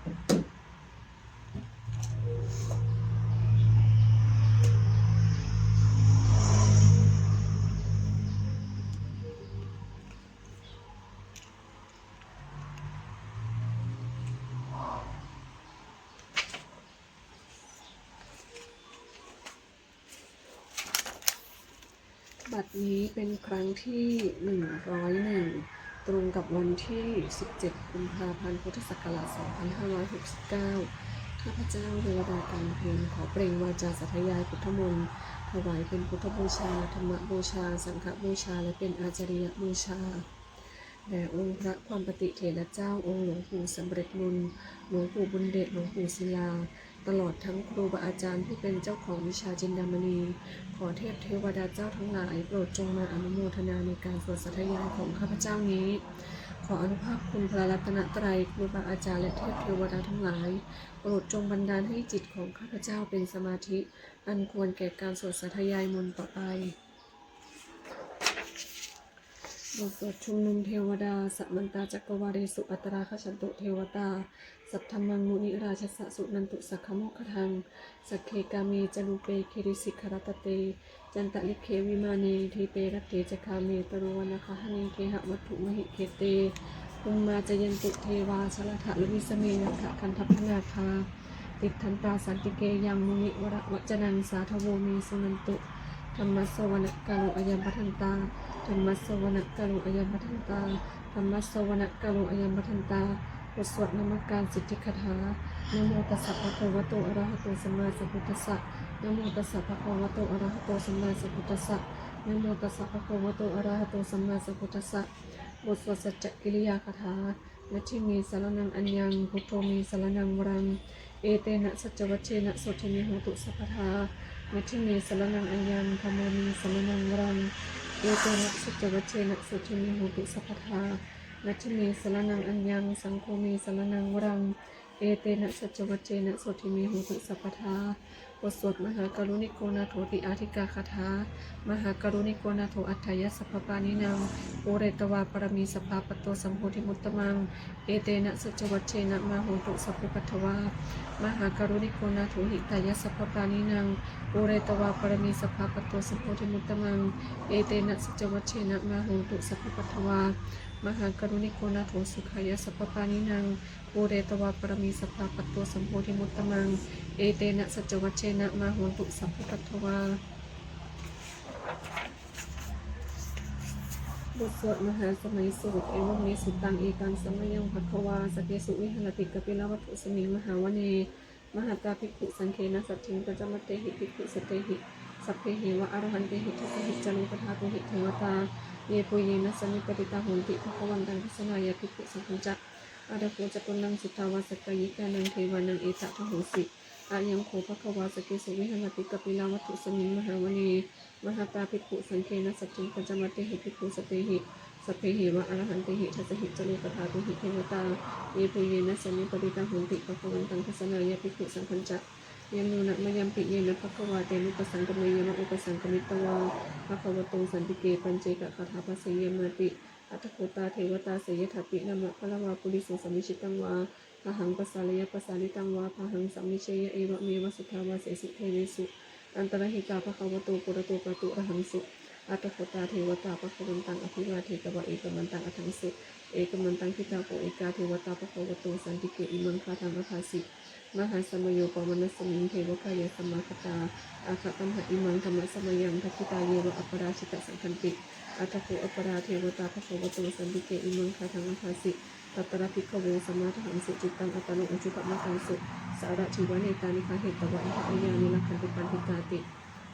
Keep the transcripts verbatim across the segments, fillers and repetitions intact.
บัดนี้เป็นครั้งที่ หนึ่งร้อยหนึ่ง ตรงกับวันที่ สิบเจ็ด กุมภาพันธ์ พุทธศักราช สองพันห้าร้อยหกสิบเก้า ข้าพเจ้า เทวดาการเพล ขอเปล่งวาจาสาธยายพุทธมนต์ ถวายเป็นพุทธบูชา ธรรมบูชา สังฆบูชา และเป็นอาจาริยบูชา แด่องค์พระความปติเถระเจ้า องค์หลวงปู่สำเร็จลุน หลวงปู่บุญเดช หลวงปู่ศิลา ตลอดทั้งครูบาอาจารย์ผู้เป็นเจ้าของวิชาจินดามณี ขอเทพเทวดาเจ้าทั้งหลาย โปรดจงมาอนุโมทนาในการสวดสาธยายของข้าพเจ้านี้ ขออานุภาพคุณพระรัตนตรัย ครูบาอาจารย์ และเทพเทวดาทั้งหลาย โปรดจงบันดาลให้จิตของข้าพเจ้าเป็นสมาธิ อันควรแก่การสวดสาธยายมนต์ต่อไป บทสวดชุมนุมเทวดา Samantā cakkavāḷesu atrāgacchantu devatā, saddhammaṃ munirājassa suṇantu saggamokkhadaṃ. Sagge kāme ca rūpe girisikharataṭe cantalikkhe vimāne, dīpe raṭṭhe ca gāme taruvanagahane gehavatthumhi khette, bhummā cāyantu devā jalathalavisame yakkhagandhabbanāgā, tiṭṭhantā santike yaṃ munivaravacanaṃ sādhavo me suṇantu. Dhammassavanakālo ayam bhadantā. Dhammassavanakālo ayam bhadantā. Dhammassavanakālo ayam bhadantā. บทสวดนมการสิทธิคาถา Namo tassa bhagavato arahato sammāsambuddhassa. Namo tassa bhagavato arahato sammāsambuddhassa. Namo tassa bhagavato arahato sammāsambuddhassa. บทสวดสัจจกิริยาคาถา Natthi me saraṇaṃ aññaṃ, buddho me saraṇaṃ varaṃ, etena saccavajjena sotthi me hotu sabbadā. Natthi me saraṇaṃ aññaṃ, dhammo me saraṇaṃ varaṃ, etena saccavajjena sotthi me hotu sabbadā. Natthi me saraṇaṃ aññaṃ, saṅgho me saraṇaṃ varaṃ, etena saccavajjena sotthi me hotu sabbadā. บทสวด Mahākāruṇiko nātho ti ādhikārigā gāthā. Mahākāruṇiko nātho atthāya sabbapāṇinaṃ, pūretvā pāramī sabbā patto sambodhimuttamaṃ, etena saccavajjena mā hontu sabbupaddavā. Mahākāruṇiko nātho hitāya sabbapāṇinaṃ, pūretvā pāramī sabbā patto sambodhimuttamaṃ, etena saccavajjena mā hontu sabbupaddavā. Mahākāruṇiko nātho sukhāya sabbapāṇinaṃ, pūretvā pāramī sabbā patto sambodhimuttamaṃ, etena saccavajjena mā hontu sabbupaddavā. บทสวดมหาสมัยสูตร Evaṃ me sutaṃ. Ekaṃ samayaṃ bhagavā sakkesu viharati kapilavatthusmiṃ mahāvane, mahatā bhikkhusaṅghena saddhiṃ pañcamattehi bhikkhusatehi sabbeheva arahantehi. Dasahi ca lokadhātūhi devatā, yebhuyyena sannipatitā honti bhagavantaṃ dassanāya bhikkhusaṅghañca. Atha kho catunnaṃ suddhāvāsakāyikānaṃ devānaṃ etadahosi: Ayaṃ kho bhagavā sakkesu viharati kapilavatthusmiṃ mahāvane, mahatā bhikkhusaṅghena saddhiṃ pañcamattehi bhikkhusatehi sabbeheva arahantehi. Dasahi ca lokadhātūhi devatā, yebhuyyena sannipatitā honti bhagavantaṃ dassanāya bhikkhusaṅghañca. Yannūna mayampi yena bhagavā tenupasaṅkameyyāma, upasaṅkamitvā bhagavato santike paccekagāthā bhāseyyāmāti. Atha kho tā devatā seyyathāpi nāma balavā puriso sammiñjitaṃ vā bāhaṃ pasāreyya, pasāritaṃ vā bāhaṃ sammiñjeyya, evameva suddhāvāsesu devesu antarahitā bhagavato purato pāturahaṃsu. Atha kho tā devatā bhagavantaṃ abhivādetvā ekamantaṃ aṭṭhaṃsu. Ekamantaṃ ṭhitā kho ekā devatā bhagavato santike imaṃ gāthaṃ abhāsi: Mahāsamayo pavanasmiṃ, devakāyā samāgatā; āgatamha imaṃ dhammasamayaṃ, dakkhitāyeva aparājitasaṅghanti. Atha kho aparā devatā bhagavato santike imaṃ gāthaṃ abhāsi: Tatra bhikkhavo samādahaṃsu, cittaṃ attano ujukamakaṃsu; sārathīva nettāni gahetvā, indriyāni rakkhanti paṇḍitāti.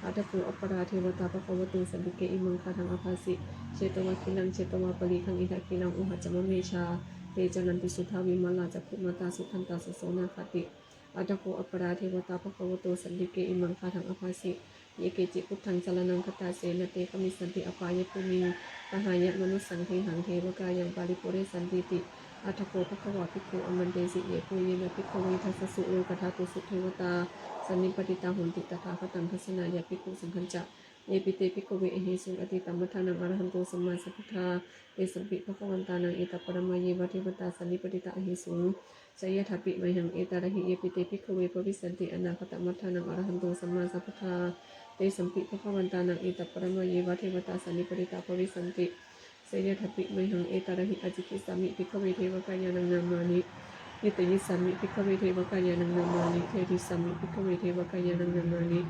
Atha kho aparā devatā bhagavato santike imaṃ gāthaṃ abhāsi: Chetvā khīlaṃ chetvā palighaṃ, indakhīlaṃ ūhacca manejā; te caranti suddhā vimalā, cakkhumatā sudantā susunāgāti. Atha kho aparā devatā bhagavato santike imaṃ gāthaṃ abhāsi: Ye keci buddhaṃ saraṇaṃ gatāse, na te gamissanti apāyabhūmiṃ; pahāya mānusaṃ dehaṃ, devakāyaṃ paripūressantīti. Atha kho bhagavā bhikkhū āmantesi: Yebhuyyena bhikkhave dasasu lokadhātūsu devatā sannipatitā honti tathāgataṃ dassanāya bhikkhusaṅghañca. Yepi te bhikkhave ahesuṃ atītamaddhānaṃ arahanto sammāsambuddhā, tesampi bhagavantānaṃ etaparamāyeva devatā sannipatitā ahesuṃ, seyyathāpi mayhaṃ etarahi. Yepi te bhikkhave bhavissanti anāgatamaddhānaṃ arahanto sammāsambuddhā, tesampi bhagavantānaṃ etaparamāyeva devatā sannipatitā bhavissanti, seyyathāpi mayhaṃ etarahi. Ācikkhissāmi bhikkhave devakāyānaṃ nāmāni, kittayissāmi bhikkhave devakāyānaṃ nāmāni, desissāmi bhikkhave devakāyānaṃ nāmāni.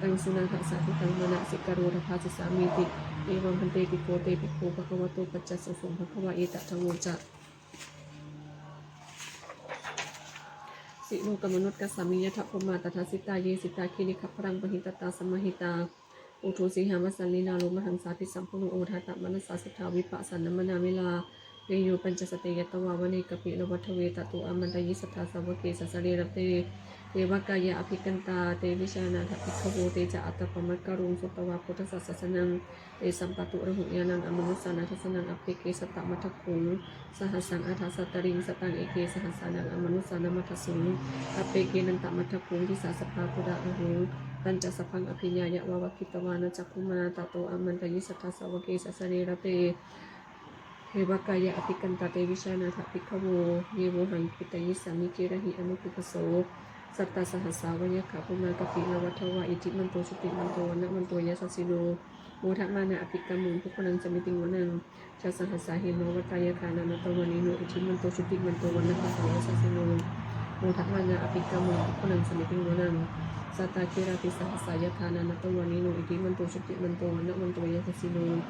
Taṃ suṇātha sādhukaṃ manasikarotha bhāsissāmīti. Evaṃ bhanteti kho te bhikkhū bhagavato paccassosuṃ. Bhagavā etadavoca. Silokamanukassāmi, yattha bhummā tadassitā, ye sitā girigabbharaṃ, pahitattā samāhitā. Puthū sīhāva sallīnā, lomahaṃsābhisambhuno, odātamanasā suddhā, vippasannamanāvilā. Bhiyyo pañcasate ñatvā, vane kāpilavatthave, tato āmantayi satthā, sāvake sāsane rate. Devakāyā abhikkantā, te vijānātha bhikkhavo. Te ca ātappamakaruṃ, sutvā buddhassa sāsanaṃ. Tesampāturahu ñāṇaṃ, amanussāna dassanaṃ. Appeke satamaddakkhuṃ, sahassaṃ atha sattariṃ. Sataṃ eke sahassānaṃ, amanussānamaddasuṃ. Appekenantamaddakkhuṃ, disā sabbā phuṭā ahuṃ. Tañca sabbaṃ abhiññāya, vavakkhitvāna cakkhumā, tato āmantayi satthā, sāvake sāsane rate. Devakāyā abhikkantā, te vijānātha bhikkhavo. Ye vohaṃ kittayissāmi, girāhi anupubbaso. Sattasahassā va yakkhā, bhummā kāpilavatthavā. Iddhimanto jutimanto, vaṇṇavanto yasassino, modamānā abhikkāmuṃ, bhikkhūnaṃ samitiṃ vanaṃ. Chasahassā hemavatā, yakkhā nānattavaṇṇino, iddhimanto jutimanto, vaṇṇavanto yasassino, modamānā abhikkāmuṃ, bhikkhūnaṃ samitiṃ vanaṃ. Sātāgirā tisahassā, yakkhā nānattavaṇṇino, iddhimanto jutimanto, vaṇṇavanto yasassino,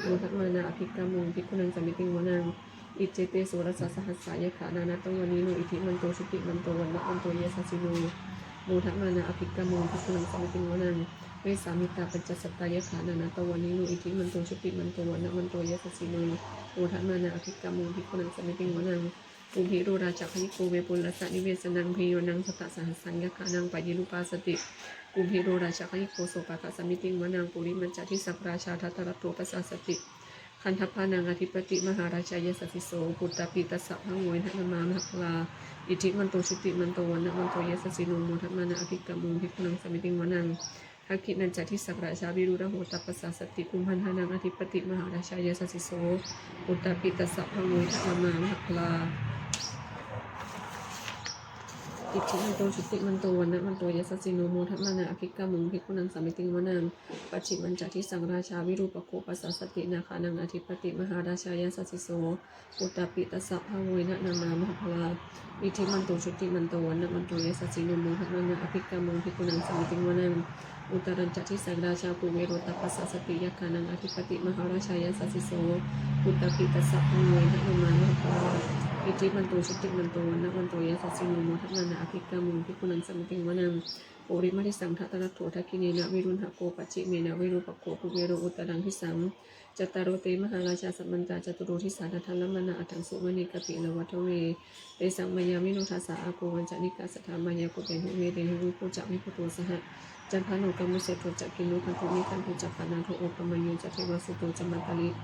modamānā abhikkāmuṃ, bhikkhūnaṃ samitiṃ vanaṃ. Iccete soḷasasahassā, yakkhā nānattavaṇṇino, iddhimanto jutimanto, vaṇṇavanto yasassino, modamānā abhikkāmuṃ, bhikkhūnaṃ samitiṃ vanaṃ. Vessāmittā pañcasatā, yakkhā nānattavaṇṇino, iddhimanto jutimanto, vaṇṇavanto yasassino, modamānā abhikkāmuṃ, bhikkhūnaṃ samitiṃ vanaṃ. Kumbhīro rājagahiko, vepullassa nivesanaṃ, bhiyyo naṃ satasahassaṃ, yakkhānaṃ payirupāsati. Kumbhīro rājagahiko, sopāga samitiṃ vanaṃ. Purimañca disā rājā, dhataraṭṭho pasāsati, gandhabbānaṃ ādhipati, mahārājā yasassi so. Puttāpi tassa bahavo, indanāmā mahabbalā, iddhimanto jutimanto, vaṇṇavanto yasassino, modamānā abhikkāmuṃ, bhikkhūnaṃ samitiṃ vanaṃ. Dakkhiṇañca disā rājā, virūḷho tappasāsati, kumbhaṇḍānaṃ ādhipati, mahārājā yasassi so. Puttāpi tassa bahavo, indanāmā mahabbalā, iddhimanto jutimanto, vaṇṇavanto yasassino, modamānā abhikkāmuṃ, bhikkhūnaṃ samitiṃ vanaṃ. Pacchimañca disā rājā, virūpakkho pasāsati, nāgānaṃ ādhipati, mahārājā yasassi so. Puttāpi tassa bahavo, indanāmā mahabbalā, iddhimanto jutimanto, vaṇṇavanto yasassino, modamānā abhikkāmuṃ, bhikkhūnaṃ samitiṃ vanaṃ. Uttarañca disā rājā, kuvero tappasāsati, yakkhānaṃ ādhipati, mahārājā yasassi so. Puttāpi tassa bahavo, indanāmā mahabbalā, iddhimanto jutimanto, vaṇṇavanto yasassino, modamānā abhikkāmuṃ, bhikkhūnaṃ samitiṃ vanaṃ. Purimaṃ disaṃ dhataraṭṭho, dakkhiṇena virūḷhako, pacchimena virūpakkho, kuvero uttaraṃ disaṃ. Cattāro te mahārājā, samantā caturo disā, daddallamānā aṭṭhaṃsu, vane kāpilavatthave. Tesaṃ māyāvino dāsā, āgū vañcanikā saṭhā, māyā kuṭeṇḍu veṭeṇḍu, viṭū ca viṭuṭo saha. Candano kāmaseṭṭho ca, kinnughaṇḍu nighaṇḍu ca, panādo opamañño ca, devasūto ca mātali.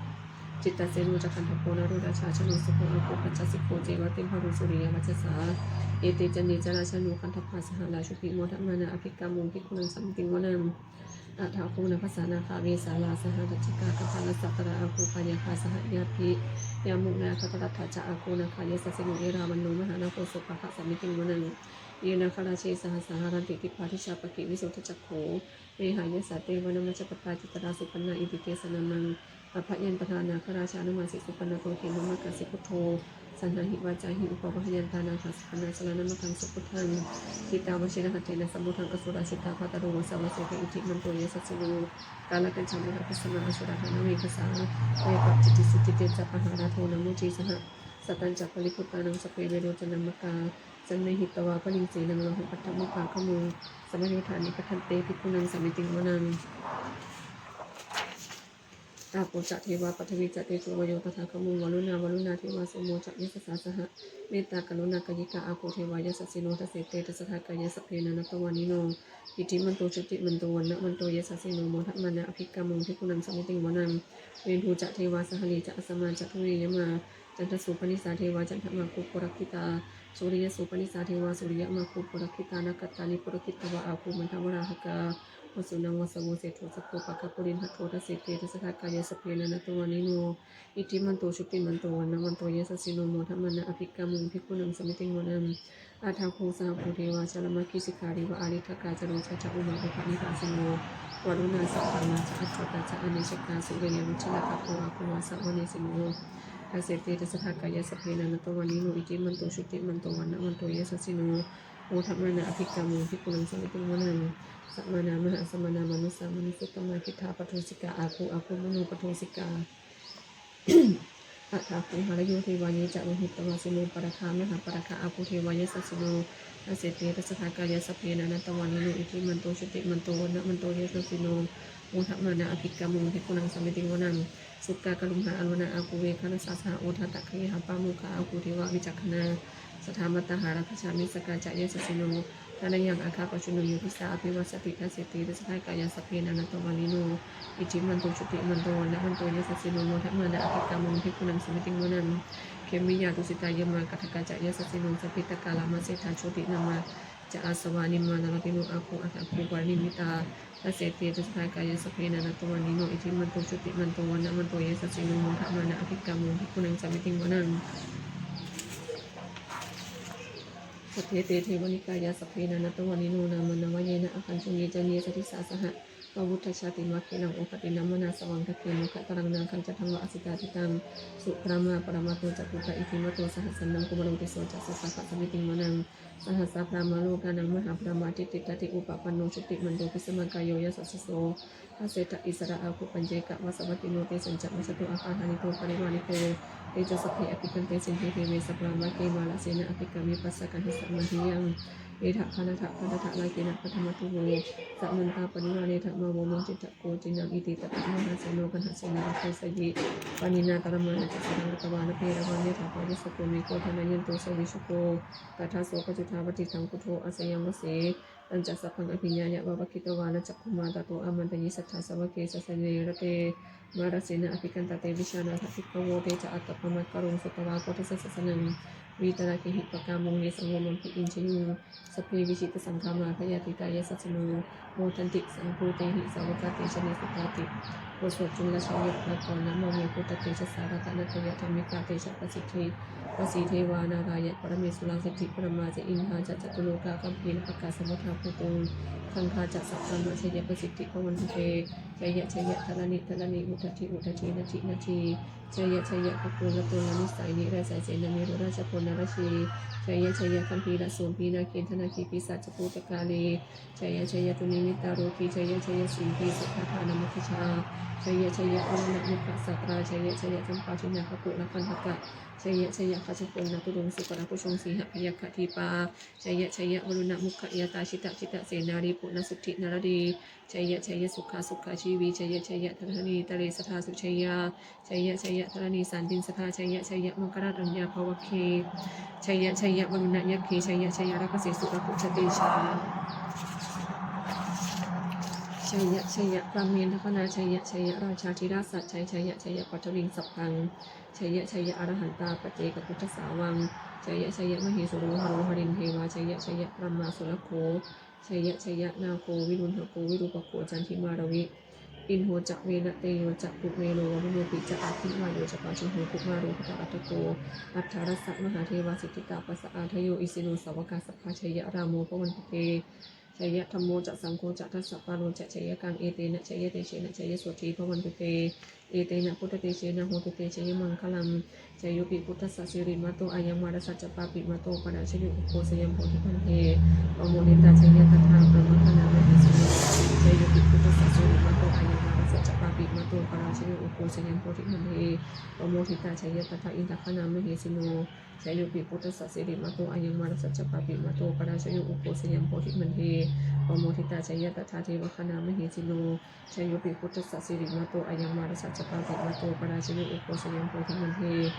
Cittaseno ca gandhabbo, naḷo rājā janosabho, āgū pañcasikho ceva, timbarū suriyavacchasā. Ete caññe ca rājāno, gandhabbā saha rājubhi, modamānā abhikkāmuṃ, bhikkhūnaṃ samitiṃ vanaṃ. Athāgū nābhasā nāgā, vesālā saha tacchakā, kambalassatarā āgū, pāyāgā saha ñātibhi. Yāmunā dhataraṭṭhā ca, āgū nāgā yasassino, erāvaṇo mahānāgo, sopāga samitiṃ vanaṃ. Ye nāgarāje sahasā haranti, dibbā dijā pakkhi visuddhacakkhū. Vehāyasā te vanamajjhapattā, citrā supaṇṇā iti tesa nāmaṃ. Abhayantadā nāgarājānamāsi, supaṇṇato khemamakāsi buddho. Saṇhāhi vācāhi upavhayantā, nāgā supaṇṇā saraṇamakaṃsu buddhaṃ. Jitā vajirahatthena, samuddaṃ asurā sitā. Bhātaro vāsavassete, iddhimanto yasassino. Kālakañjā mahābhismā, asurā dānaveghasā. Vepacitti sucitti ca, pahārādo namucī saha. Satañca baliputtānaṃ, sabbe verocanāmakā. Sannayhitvā baliṃ senaṃ, rāhubhaddamupāgamuṃ. Samayodāni bhaddante, bhikkhūnaṃ samitiṃ vanaṃ. Āpo ca devā paṭhavī ca, tejo vāyo tadāgamuṃ. Varuṇā vāruṇā devā, somo ca yasasā saha. Mettākaruṇākāyikā, āgū devā yasassino. Dasete dasadhā kāyā, sabbe nānattavaṇṇino. Iddhimanto jutimanto, vaṇṇavanto yasassino. Modamānā abhikkāmuṃ, bhikkhūnaṃ samitiṃ vanaṃ. Veṇhū ca devā sahalī ca, asamā ca duve yamā. Candassūpanisā devā, candamāgū purakkhitā. Suriyassūpanisā devā, suriyamāgū purakkhitā. Nakkhattāni purakkhitvā, āgū mandavalāhakā. vasūnaṃ vāsavo seṭṭho sakkopāga purindado. Dasete dasadhā kāyā sabbe nānattavaṇṇino, iddhimanto jutimanto vaṇṇavanto yasassino, modamānā abhikkāmuṃ bhikkhūnaṃ samitiṃ vanaṃ. Athāgū sahabhū devā jalamaggisikhāriva, ariṭṭhakā ca rojā ca umāpupphanibhāsino, varuṇā sahadhammā ca accutā ca anejakā, sūleyyarucirā gabbhawā vāsavanesino. Dasete dasadhā kāyā sabbe nānattavaṇṇino, iddhimanto jutimanto vaṇṇavanto yasassino, modamānā abhikkāmuṃ bhikkhūnaṃ samitiṃ vanaṃ. Samānā mahāsamānā mānusā mānusuttamā, khiḍḍāpadūsikā āgū āgū manopadūsikā. Athāgū harayo devā ye ca lohitavāsino, pāragā mahāpāragā āgū devā yasassino. Dasete dasadhā kāyā sabbe nānattavaṇṇino, iddhimanto jutimanto vaṇṇavanto yasassino, modamānā abhikkāmuṃ bhikkhūnaṃ samitiṃ vanaṃ. Sukkā karumhā aruṇā āgū veghanasā saha, odātagayhā pāmokkhā āgū devā vicakkhaṇā. Sadāmattā hāragajā missakā ca yasassino, thanayaṃ āga pajjunno yo disā abhivassati. Dasete dasadhā kāyā sabbe nānattavaṇṇino, iddhimanto jutimanto vaṇṇavanto yasassino, modamānā abhikkāmuṃ bhikkhūnaṃ samitiṃ vanaṃ. Khemiyā tusitā yāmā kaṭṭhakā ca yasassino, lambitakā lāmaseṭṭhā jotināmā ca āsavā, nimmānaratino āgū athāgū paranimmitā. Dasete dasadhā kāyā sabbe nānattavaṇṇino, iddhimanto jutimanto vaṇṇavanto yasassino, modamānā abhikkāmuṃ bhikkhūnaṃ samitiṃ vanaṃ. Sabbe te devanikāyā sabbe nānattavaṇṇino, nāmanvayena āgañchuṃ ye caññe sadisā saha. Pavutthajātimakkhīlaṃ oghatiṇṇamanāsavaṃ, dakkhemoghataraṃ nāgaṃ candaṃva asitātitaṃ. Subrahmā paramatto ca puttā iddhimato saha, sanaṅkumāro tisso ca sopāga samitiṃ vanaṃ. Sahassabrahmalokānaṃ mahābrahmābhitiṭṭhati, upapanno jutimanto bhismākāyo yasassi so. Dasettha issarā āgū paccekavasavattino, tesañca majjhato āga hārito parivāriko. Te ca sabbe abhikkante sinde deve sabrahmake, mārasenā abhikkāmi passa kaṇhassa mandiyaṃ. Etha gaṇhatha bandhatha rāgena bandhamatthu vo, samantā parivāretha mā vo muñcittha koci naṃ. Iti tattha mahāseno kaṇhasenaṃ apesayi, pāṇinā talamāhacca saraṃ katvāna bheravaṃ. Yathā pāvussako megho thanayanto savijjuko, tadā so paccudāvatti taṃ khuddamāhacca sayaṃvase. Tañca sabbaṃ abhiññāya vavakkhitvāna cakkhumā, tato āmantayi satthā sāvake sāsane rate. Mārasenā abhikkantā te vijānātha bhikkhavo, te ca ātappamakaruṃ sutvā buddhassa sāsanaṃ. Vītarāgehi pakkāmuṃ nesaṃ lomampi iñjayuṃ. Sabbe vijitasaṅgāmā bhayātītā yasassino, modanti saha bhūtehi sāvakā te janesutāti. บทสวดจุลชัยยปกรณ์ Namo me buddhatejasā ratanattayadhammikā tejapasiddhi pasīdevā nārāyaparamesurā siddhibrahmā ca indā ca catulokā gambhīrakkhakā samuddā bhūtuṃ gaṅgā ca sabrahmajayapasiddhi bhavantu te. Jaya jaya dharaṇi dharaṇī udadhi udadhī nadi nadī, jaya jaya gaganalatanalanisai nirayasai sena merurājabalanarajī, jaya jaya gambhīrasombhī nāgendanāgī pisācabhūtakālī, jaya jaya dunnimittarogī, jaya jaya siddhisattadānamukhajā, jaya jaya varuṇamukhasātrā, jaya jaya campādināgakulagandhakā, jaya jaya gajjagannaturaṅga sukarabhujaṅga sīhabyagghadīpā, jaya jaya varuṇamukhayātrā jita jita senārī puna suddhi naradī, jaya jaya sukhā sukhā jīvī, jaya jaya dharaṇītale sadā sujayā, jaya jaya dharaṇī santin sadā, jaya jaya maṅkararājaññā bhavagge, jaya jaya varuṇayakkhe, jaya jaya rakkhase surabhujatejā, jaya jaya brahmendagaṇā, jaya jaya rājādhirāja, jaya jaya paṭhaviṃ sabbaṃ, jaya jaya arahantā paccekabuddhasāvaṃ, jaya jaya mahesuro haro harindevā, jaya jaya brahmā surakkho, jaya jaya nāgo viruḷhako virūpakkho candimā ravi, indo ca venateyyo ca kuvero varuṇopi ca, aggi vāyo ca pājuṇho kumāro dhataraṭṭhako, aṭṭhārasa mahādevā siddhitāpasa-ādayo, isino sāvakā sabbā jaya rāmo bhavantu te. Jaya dhammo ca saṅgho ca dasapālo ca jayakaṃ, etena jayatejena jayasotthī bhavantu te. Etena buddhatejena hotu te jayamaṅgalaṃ. Jayopi buddhassa sirīmato ayaṃ mārassa ca pāpimato parājayo ugghosayaṃ bodhimaṇḍe pamoditā jaya tadā brahmagaṇā mahesino. Jayopi buddhassa sirīmato ayaṃ mārassa ca pāpimato parājayo ugghosayaṃ bodhimaṇḍe pamoditā jaya tadā indagaṇā mahesino. Jayopi buddhassa sirīmato ayaṃ mārassa ca pāpimato parājayo ugghosayaṃ bodhimaṇḍe pamoditā jaya tadā devagaṇā mahesino. Jayopi buddhassa sirīmato ayaṃ mārassa ca pāpimato parājayo ugghosayaṃ bodhimaṇḍe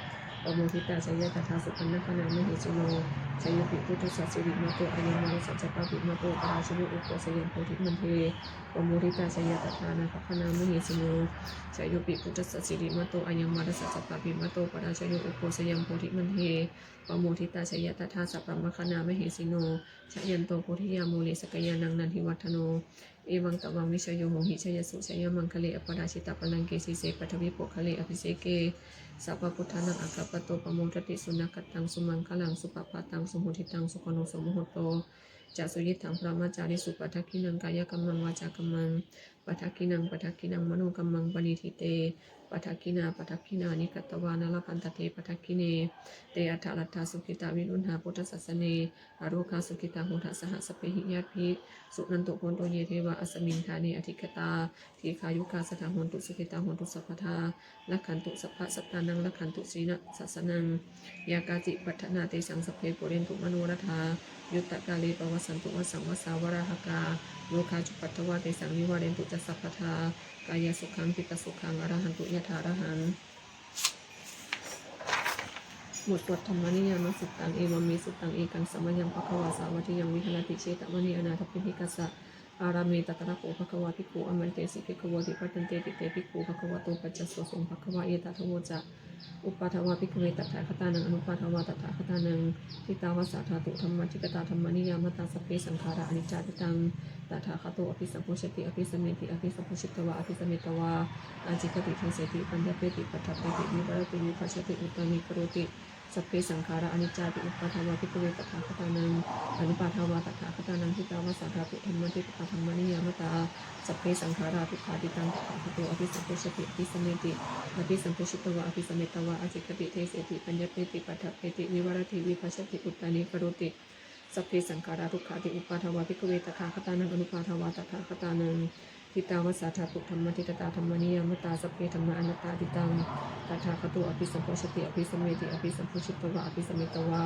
pamoditā jaya tadā supaṇṇagaṇā mahesino. Jayopi buddhassa sirīmato ayaṃ mārassa ca pāpimato parājayo ugghosayaṃ bodhimaṇḍe pamoditā jaya tadā nāgagaṇā mahesino. Jayopi buddhassa sirīmato ayaṃ mārassa ca pāpimato parājayo ugghosayaṃ bodhimaṇḍe pamoditā jaya tadā sabrahmagaṇā mahesino. Jayanto bodhiyā mūle sakyānaṃ nandivaḍḍhano, Evaṃ tvaṃ vijayo hohi jayassu jayamaṅgale, aparājitapallaṅke sīse paṭhavipokkhare abhiseke sabbabuddhānaṃ aggappatto pamodati. Sunakkhattaṃ sumaṅgalaṃ supabhātaṃ suhuṭṭhitaṃ sukhaṇo sumuhutto ca suyiṭṭhaṃ brahmacārisu. Padakkhiṇaṃ kāyakammaṃ vācākammaṃ padakkhiṇaṃ padakkhiṇaṃ manokammaṃ paṇidhī te padakkhiṇā. Padakkhiṇāni katvāna labhantatthe padakkhiṇe. Te atthaladdhā sukhitā viruḷhā buddhasāsane, arogā sukhitā hotha saha sabbehi ñātibhi. Suṇantu bhonto ye devā asmiṃ ṭhāne adhigatā, dīghāyukā sadā hontu sukhitā hontu sabbadā. Rakkhantu sabbasattānaṃ rakkhantu jinasāsanaṃ. Yā kāci patthanā tesaṃ sabbe pūrentu manorathā, yuttakāle pavassantu vassaṃ vassā valāhakā. Rogā cupaddavā tesaṃ nivārentu ca sabbadā, kāyasukhaṃ cittasukhaṃ arahantu yathārahaṃ. บทสวดธรรมนิยามสุตตัง Evaṃ me sutaṃ. Ekaṃ samayaṃ bhagavā sāvatthiyaṃ viharati jetavane anāthapiṇḍikassa ārāme. Tatra kho bhagavā bhikkhū āmantesi bhikkhavoti. Bhadanteti te bhikkhū bhagavato paccassosuṃ. Bhagavā etadavoca. Uppādā vā bhikkhave tathāgatānaṃ anuppādā vā tathāgatānaṃ, ṭhitā va sā dhātu dhammaṭṭhitatā dhammaniyāmatā, sabbe saṅkhārā aniccāti. Taṃ tathāgato abhisambujjhati abhisameti, abhisambujjhitvā abhisametvā ācikkhati deseti paññapeti paṭṭhapeti vivarati vibhajati uttānīkaroti. Sabbe saṅkhārā aniccāti. Uppādā vā bhikkhave tathāgatānaṃ anuppādā vā tathāgatānaṃ, ṭhitā va sā dhātu dhammaṭṭhitatā dhammaniyāmatā, sabbe saṅkhārā dukkhāti. Taṃ tathāgato abhisambujjhati abhisameti, abhisambujjhitvā abhisametvā ācikkhati deseti paññapeti paṭṭhapeti vivarati vibhajati uttānīkaroti. Sabbe saṅkhārā dukkhāti. Uppādā vā bhikkhave tathāgatānaṃ anuppādā vā tathāgatānaṃ, ṭhitā va sā dhātu dhammaṭṭhitatā dhammaniyāmatā, sabbe dhammā anattāti. Taṃ tathāgato abhisambujjhati abhisameti, abhisambujjhitvā abhisametvā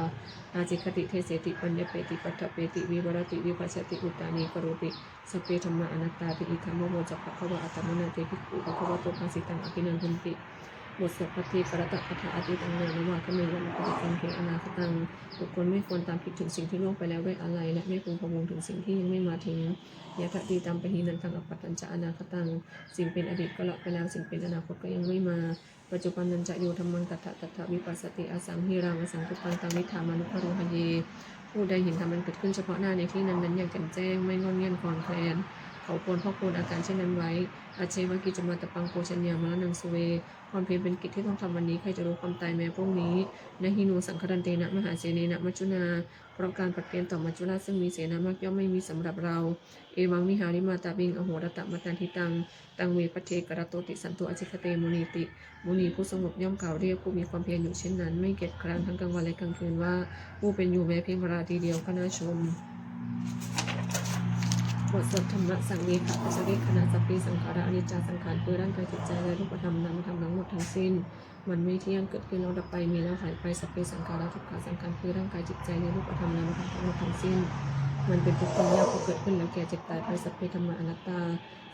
ācikkhati deseti paññapeti paṭṭhapeti vivarati vibhajati uttānīkaroti. Sabbe dhammā anattāti. Idamavoca bhagavā. Attamanā te bhikkhū bhagavato bhāsitaṃ abhinandunti. บทสวดภัทเทกรัตตคาถา Atītaṃ nānvāgameyya, appaṭicchaṃ khe anāgataṃ. บุคคลไม่ควรตามคิดถึงสิ่งที่ล่วงไปแล้วด้วยอาลัย และไม่พึงพะวงถึงสิ่งที่ยังไม่มาถึง Yadatītaṃ pahīnantaṃ appattañca anāgataṃ. สิ่งเป็นอดีตก็ละไปแล้ว สิ่งเป็นอนาคตก็ยังไม่มา Paccuppannañca yo dhammaṃ tattha tattha vipassati, asaṃhīraṃ asaṅkuppaṃ taṃ viddhā manubrūhaye. ผู้ใดเห็นธรรมอันเกิดขึ้นเฉพาะหน้าในที่นั้นๆ อย่างแจ่มแจ้ง ไม่ง่อนแง่นคลอนแคลน เขาควรพอกพูนอาการเช่นนั้นไว้ Ajjeva kiccamātappaṃ ko jaññā maraṇaṃ suve. ความเพียรเป็นกิจที่ต้องทำวันนี้ ใครจะรู้ความตายแม้พรุ่งนี้ Na hi no saṅgarantena mahāsenena maccunā. เพราะการผัดเพี้ยนต่อมัจจุราชซึ่งมีเสนามากย่อมไม่มีสำหรับเรา Evaṃ vihārimātāpiṃ ahorattamatanditaṃ, taṃ ve bhaddekarattoti santo ācikkhate munīti. มุนีผู้สงบย่อมกล่าวเรียกผู้มีความเพียรอยู่เช่นนั้น ไม่เกียจคร้านทั้งกลางวันและกลางคืนว่า ผู้เป็นอยู่แม้เพียงราตรีเดียวก็น่าชม บทสวดธัมมสังเวคปัจจเวกขณะ Sabbe saṅkhārā aniccā. สังขารคือร่างกายจิตใจและรูปธรรมนามธรรมทั้งหมดทั้งสิ้น มันไม่เที่ยง เกิดขึ้นแล้วดับไป มีแล้วหายไป Sabbe saṅkhārā dukkhā. สังขารคือร่างกายจิตใจและรูปธรรมนามธรรมทั้งหมดทั้งสิ้น มันเป็นทุกข์ทนยาก เพราะเกิดขึ้นแล้วแก่เจ็บตายไป Sabbe dhammā anattā.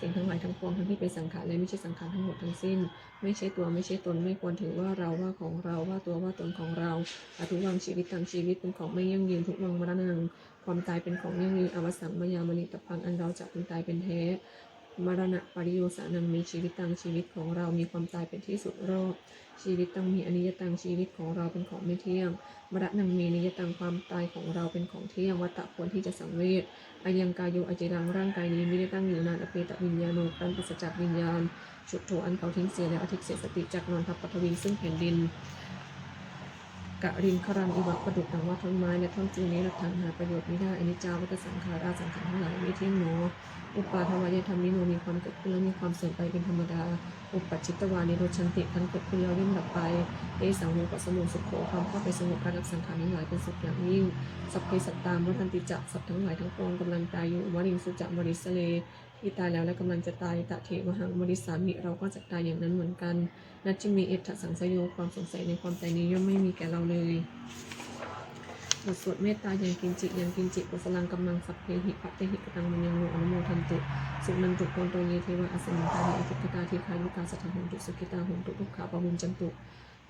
สิ่งทั้งหลายทั้งปวง ทั้งที่เป็นสังขารและไม่ใช่สังขารทั้งหมดทั้งสิ้น ไม่ใช่ตัว ไม่ใช่ตน ไม่ควรถือว่าเรา ว่าของเรา ว่าตัว ว่าตนของเรา Adhuvaṃ jīvitaṃ. ชีวิตเป็นของไม่ยั่งยืน Dhuvaṃ maraṇaṃ. ความตายเป็นของยั่งยืน Avassaṃ mayā maritabbaṃ. อันเราจะพึงตายเป็นแท้ Maraṇapariyosānaṃ me jīvitaṃ. ชีวิตของเรามีความตายเป็นที่สุดรอบ Jīvitaṃ me aniyataṃ. ชีวิตของเราเป็นของไม่เที่ยง Maraṇaṃ me niyataṃ. ความตายของเราเป็นของเที่ยง Vata ควรที่จะสังเวช Ayaṃ kāyo aciraṃ. ร่างกายนี้มิได้ตั้งอยู่นาน Apetaviññāṇo. ครั้นปราศจากวิญญาณ Chuḍḍho. อันเขาทิ้งเสียแล้ว Adhisessati. จักนอนทับ paṭhaviṃ. ซึ่งแผ่นดิน Kaliṅgaraṃ iva. ประดุจดังว่าท่อนไม้และท่อนฟืน Niratthaṃ. หาประโยชน์มิได้ Aniccā vata saṅkhārā. สังขารทั้งหลายไม่เที่ยงหนอ Uppādavayadhammino. มีความเกิดขึ้นและมีความเสื่อมไปเป็นธรรมดา Uppajjitvā nirujjhanti. ครั้นเกิดขึ้นแล้วย่อมดับไป Tesaṃ vūpasamo sukho. ความเข้าไปสงบระงับสังขารทั้งหลายเป็นสุขอย่างยิ่ง Sabbe sattā maranti ca. สัตว์ทั้งหลายทั้งปวงกำลังตายอยู่ Mariṃsu ca marissare. ที่ตายแล้วและกำลังจะตาย Tathevāhaṃ marissāmi. เราก็จะตายอย่างนั้นเหมือนกัน Natthi me ettha saṃsayo. ความสงสัยในความตายนี้ย่อมไม่มีแก่เราเลย บทสวดเมตตา Yaṅkiñci yaṅkiñci kusalaṃ kammaṃ sabbehi katehi kataṃ puññaṃ no anumodantu. Suṇantu bhonto ye devā asmiṃ ṭhāne adhigatā, dīghāyukā sadā hontu, sukhitā hontu, dukkhā pamuñcantu.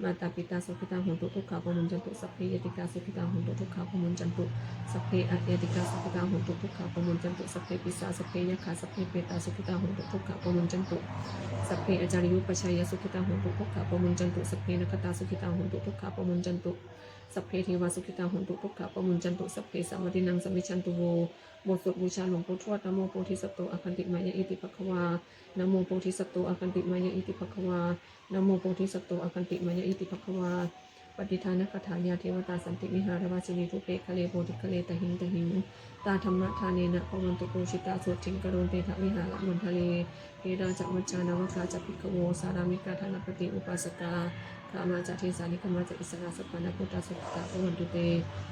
Mātāpitā sukhitā hontu, dukkhā pamuñcantu. Sabbe ñātikā sukhitā hontu, dukkhā pamuñcantu. Sabbe aññātikā sukhitā hontu, dukkhā pamuñcantu. Sabbe pisā sabbe yakkhā sabbe petā sukhitā hontu, dukkhā pamuñcantu. Sabbe ācariyupajjhāyā sukhitā hontu, dukkhā pamuñcantu. Sabbe nakkhattā sukhitā hontu, dukkhā pamuñcantu. Sabbe devā sukhitā hontu dukkhā pamuñcantu sabbe sāmatīnaṃ samijjhantu vo. บทสวดบูชาหลวงปู่ทวด Namo bodhisatto āgantimāya iti bhagavā. Namo bodhisatto āgantimāya iti bhagavā. Namo bodhisatto āgantimāya iti bhagavā. Pattidānagāthā. Yā devatā santi vihāravāsinī thūpe ghare bodhighare tahiṃ tahiṃ, tā dhammadānena bhavantu pūjitā sotthiṃ karontedha vihāramaṇḍale. Therā ca majjhā navakā ca bhikkhavo sārāmikā dānapatī upāsakā, gāmā ca desā nigamā ca issarā sappāṇabhūtā sukhitā bhavantu te.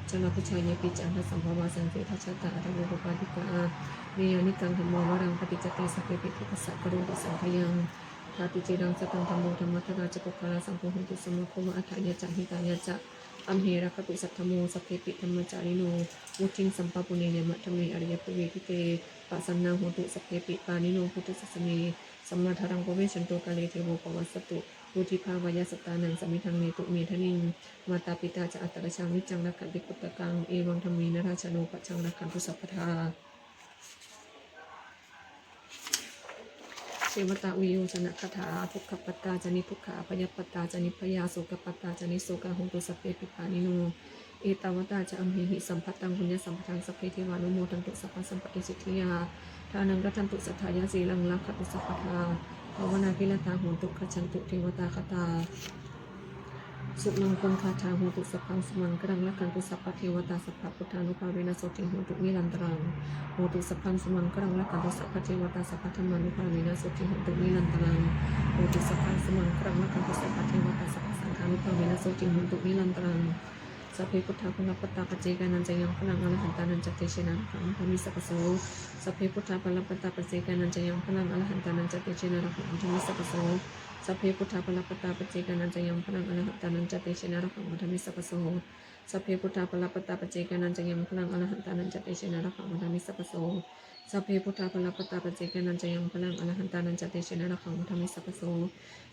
Jalābujā yepi ca aṇḍasambhavā saṃsedajātā athavopapātikā, niyyānikaṃ dhammavaraṃ paṭicca te sabbepi dukkhassa karontu saṅkhayaṃ. Ṭhātu ciraṃ sataṃ dhammo dhammaddharā ca puggalā, saṅgho hotu samaggo va atthāya ca hitāya ca. Amhe rakkhatu saddhammo sabbepi dhammacārino, vuḍḍhiṃ sampāpuṇeyyāma dhamme ariyappavedite. Pasannā hontu sabbepi pāṇino buddhasāsane, sammā dhāraṃ pavecchanto kāle devo pavassatu. Vuḍḍhibhāvāya sattānaṃ samiddhaṃ netu medaniṃ. Mātā pitā ca atrajaṃ niccaṃ rakkhanti puttakaṃ, evaṃ dhammena rājāno pajaṃ rakkhantu sabbadā. Devatāuyyojanagāthā. Dukkhappattā ca niddukkhā bhayappattā ca nibbhayā, sokappattā ca nissokā hontu sabbepi pāṇino. Ettāvatā ca amhehi sambhataṃ puññasampadaṃ sabbe devānumodantu sabbasampattisiddhiyā. Dānaṃ dadantu saddhāya sīlaṃ rakkhantu sabbadā, bhāvanābhiratā hontu gacchantu devatāgatā. Sumaṅgalagāthā. Hotu sabbaṃ sumaṅgalaṃ rakkhantu sabbadevatā, sabbabuddhānubhāvena sotthī hontu nirantaraṃ. Hotu sabbaṃ sumaṅgalaṃ rakkhantu sabbadevatā, sabbadhammānubhāvena sotthī hontu nirantaraṃ. Hotu sabbaṃ sumaṅgalaṃ rakkhantu sabbadevatā, sabbasaṅghānubhāvena sotthī hontu nirantaraṃ. Sabbe buddhā balappattā paccekānañca yaṃ balaṃ, arahantānañca tejena rakkhaṃ bandhāmi sabbaso. Sabbe buddhā balappattā paccekānañca yaṃ balaṃ, arahantānañca tejena rakkhaṃ bandhāmi sabbaso. Sabbe buddhā balappattā paccekānañca yaṃ balaṃ, arahantānañca tejena rakkhaṃ bandhāmi sabbaso. Sabbe buddhā balappattā paccekānañca yaṃ balaṃ, arahantānañca tejena rakkhaṃ bandhāmi sabbaso. Sabbe buddhā balappattā paccekānañca yaṃ balaṃ, arahantānañca tejena rakkhaṃ bandhāmi sabbaso.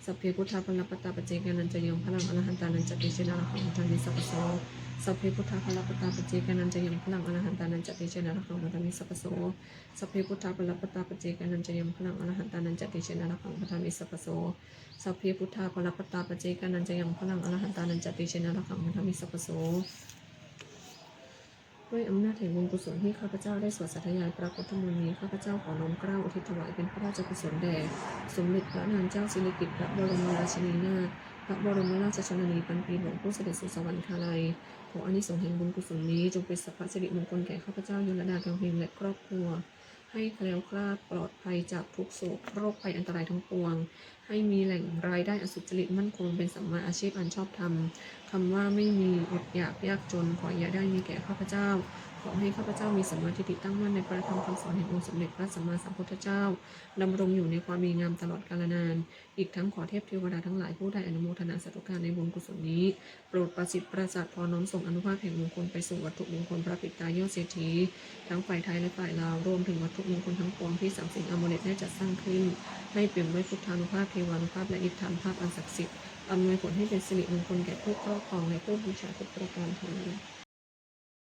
Sabbe buddhā balappattā paccekānañca yaṃ balaṃ, arahantānañca tejena rakkhaṃ bandhāmi sabbaso. Sabbe buddhā balappattā paccekānañca yaṃ balaṃ, arahantānañca tejena rakkhaṃ bandhāmi sabbaso. Sabbe buddhā balappattā paccekānañca yaṃ balaṃ, arahantānañca tejena rakkhaṃ bandhāmi sabbaso. Sabbe buddhā balappattā paccekānañca yaṃ balaṃ, arahantānañca tejena rakkhaṃ bandhāmi sabbaso. ด้วยอำนาจแห่งบุญกุศลที่ข้าพเจ้าได้สวดสาธยายพระพุทธมนต์นี้ ข้าพเจ้าขอน้อมเกล้าอุทิศถวายเป็นพระราชกุศลแด่ สมเด็จพระนางเจ้าสิริกิติ์พระบรมราชินีนาถ พระบรมราชชนนีพันปีหลวง ผู้เสด็จสู่สวรรคาลัย ขออานิสงส์แห่งบุญกุศลนี้จงเป็นสัพพสิริมงคลแก่ข้าพเจ้า ยลดา กังเฮง และครอบครัว ให้แคล้วคลาดปลอดภัยจากทุกข์โศกโรคภัยอันตรายทั้งปวง ให้มีแหล่งรายได้อันสุจริตมั่นคง เป็นสัมมาอาชีพอันชอบธรรม คำว่าไม่มีอดอยากยากจน ขออย่าได้มีแก่ข้าพเจ้า ขอให้ข้าพเจ้ามีสัมมาทิฏฐิตั้งมั่นในพระธรรมคำสอนแห่งองค์สมเด็จพระสัมมาสัมพุทธเจ้า ดำรงอยู่ในความดีงามตลอดกาลนาน อีกทั้งขอเทพเทวดาทั้งหลายผู้ได้อนุโมทนาสาธุการในบุญกุศลนี้ โปรดประสิทธิ์ประสาทพรน้อมส่งอานุภาพแห่งมงคลไปสู่วัตถุมงคลพระปิดตายอดเศรษฐี ทั้งฝ่ายไทยและฝ่ายลาว รวมถึงวัตถุมงคลทั้งปวงที่สามสิงห์อมูเลตได้จัดสร้างขึ้น ให้เปี่ยมด้วยพุทธานุภาพ เทวานุภาพ และอิทธานุภาพอันศักดิ์สิทธิ์ อำนวยผลให้เป็นสิริมงคลแก่ผู้ครอบครองและผู้บูชาทุกประการเทอญ